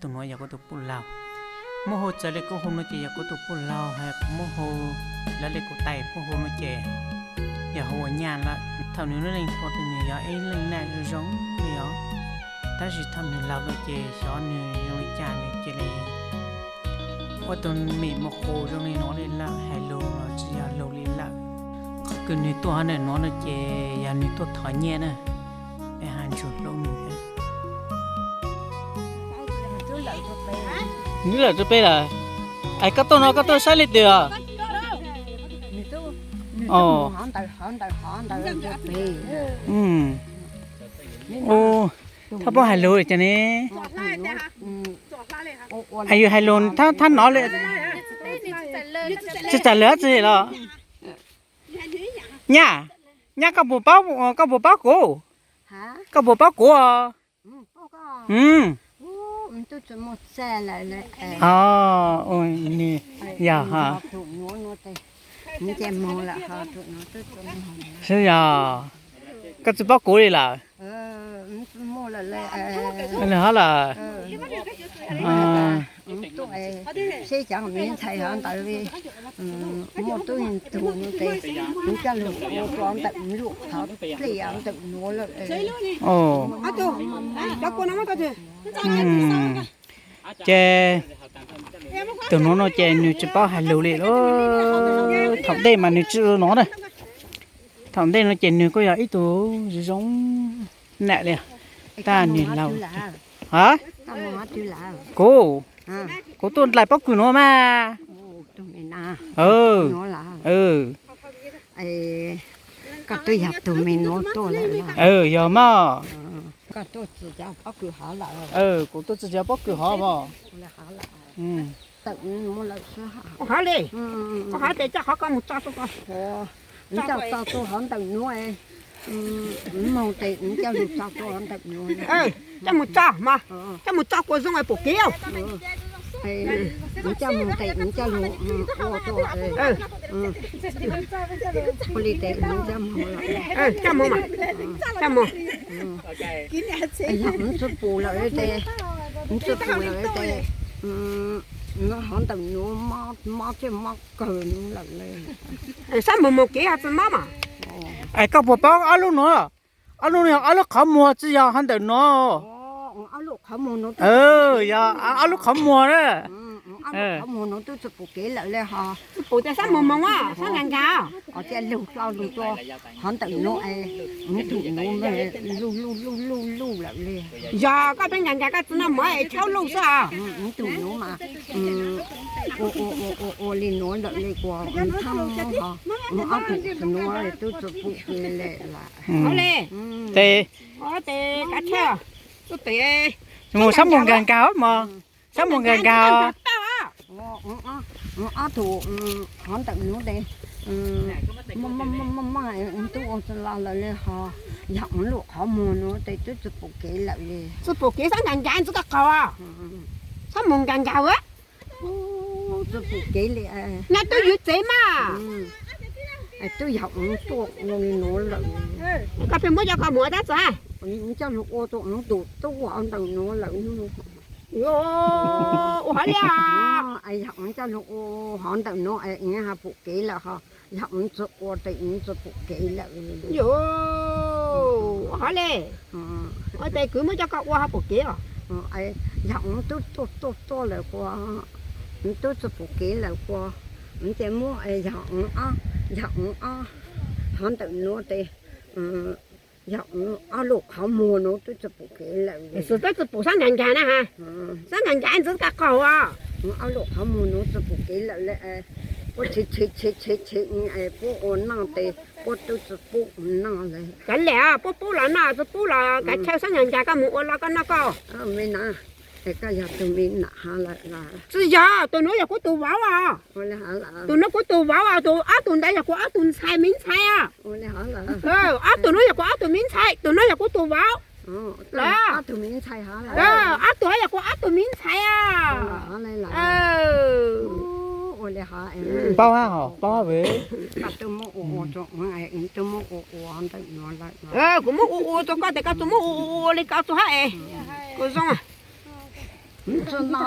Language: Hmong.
tus nuav yog kuv tus poj laug. Muab hu txawm le kuv hu no ces yog kuv tus poj laug, hos kuv muab hu lawv le kuv tais poj hu no ces yog hu ua nyaj lawm. Thaum nws lub neej hluas ces nws yog ib leej neeg zoo li os, tab sis thaum nws laug lawm ces xyov nws zoo li cas nws cia li ua tus mim mus qus zoo li no li lawm, hais lus los tsis yog lus li lawm. Qhov kws nws tuaj hov ntawm nuav no ces yog nws tuaj thov nyiaj na, peb ho ntsug hlub nws. Nws lawm rau peb lawm. Es koj tuaj no koj tuaj saib leej twg os? Thaj paub hais lus li cas ne? Yus hais lus thab nov li. Tsis txawm lawm tsis los? Nyaj, nyaj koj puas paub, koj puas paub kuv? Koj puas paub kuv? Yog, yog, koj tsis paub kuv li lawm. Hov lawm. Seb cov me ntxhais hov ntawd muaj tub tug no ces kuv coj lug ua ntawm lub qhov plig ntawm nuav lawm. Ces tus nuav no ces nws tsis paub hais lus li lauj. Thaum ntej mas nws tsis ua no na. Thaum ntej no ces nws kuj yog ib tug zoo zoo nam li, tab nws laus. Ha? Kuv, kuv tuaj nraim pob kws nuav mas. Koj twb yog tus me nuav tuaj lawm. Yog mas. Kuv tuaj txog cov pob kws hov mas. Hov li, hov tes coj qhov ko mus tso rau ko. Coj tso rau hov ntawm nuav, moog tes coj lug tso rau hov ntawm nuav. Coj mus tso mas, coj mus tso kua zoo es pum kev. Coj moog tes coj lug ua rau. Ua li tes coj moog, coj moog mas, coj moog. Yog tsi pum lawm tes, tsi pum lawm tes, hov ntawm nuav mob, mob thiaj mob kawg lawm. Sab moog moog kev ho tsi mob mas. Es koj puas paub ob lub nuav? Ob lub nuav yog ob lub qhov muag tsi yog hov ntawm nuav? Yog ob lub qhov muag na. Tsi pum tes sab moog moog, sab nkaag nkaag. Thiaj lug tso lug rau hov ntawm nuav, tus nuav luj luj luj luj luj lawm li. Yog koj pheej nkaag nkaag koj tsi noj mov es tshaub luj xwb os. Tus nuav mas ua li nuav lawm li kuas thaj ho ob tug nuav twb tsi pum kev li lawm. Tes, tes kav tsij mus sab moog nkaag nkaag mog, sab moog nkaag nkaag. Ob tug hov ntawm nuav tes maj maj maj maj tub ua tsi los lawm li ho, yog ob lub qhov muag nuav tes twb tsi pum kev lawm li. Tsi pum kev sab nkaag nkaag ntxiv koj qaug. Sab moog nkaag nkaag a. Tsi pum kev li. Nyob twb yug tsev mas. Twb yog ub tuaj ua li nuav lawm. Koj pheej muab cov ko mus ua dab tsi? Coj lug ua rau ub tus tub ua ntawm nuav lawm. Ua hov li. Yog ub coj lug ua hov ntawm nuav es ho pum kev lawm ho. Yog ub tsi ua tes ub tsi pum kev lawm. Ua hov li. Ua tes kwv muab cov ko ua ho pum kev os. Yog ub tub tuaj tuaj tuaj lawm kuas, ub tub tsi pum kev lawm kuas, ub ces muab yog ub ob, yog ub ob hov ntawm nuav tes, yog ub ob lub qhov muag nuav twb tsi pum kev lawm. Twb tsi pum sab nkaag nkaag na ha. Sab nkaag nkaag ntxiv koj qaug os. Ob lub qhov muag nuav tsi pum kev lawm li. Puab tshev tshev tshev tshev, puab ua noj tes puab twb tsi pub noj li. Kav liam, puab pub los noj, tsi pub los kav tsij sab nkaag nkaag koj mus ua los koj noj koj. Me na, es koj yog tus me na ha lawm. Tsi yog, tus nuav yog kuv tus vauv os. Tus nuav kuv tus vauv os, tus ob tug ntawd yog kuv ob tug ntxhais me ntxhais os. Ob tug nuav yog kuv ob tug me ntxhais, tus nuav yog kuv tus vauv. Ob tug yog kuv ob tug me ntxhais os. Paub hab hos, paub hab. Kuv muab ua ua rau koj tes koj tsi muab ua ua li ko tsi hab es. Kuv zoo. Tsuas no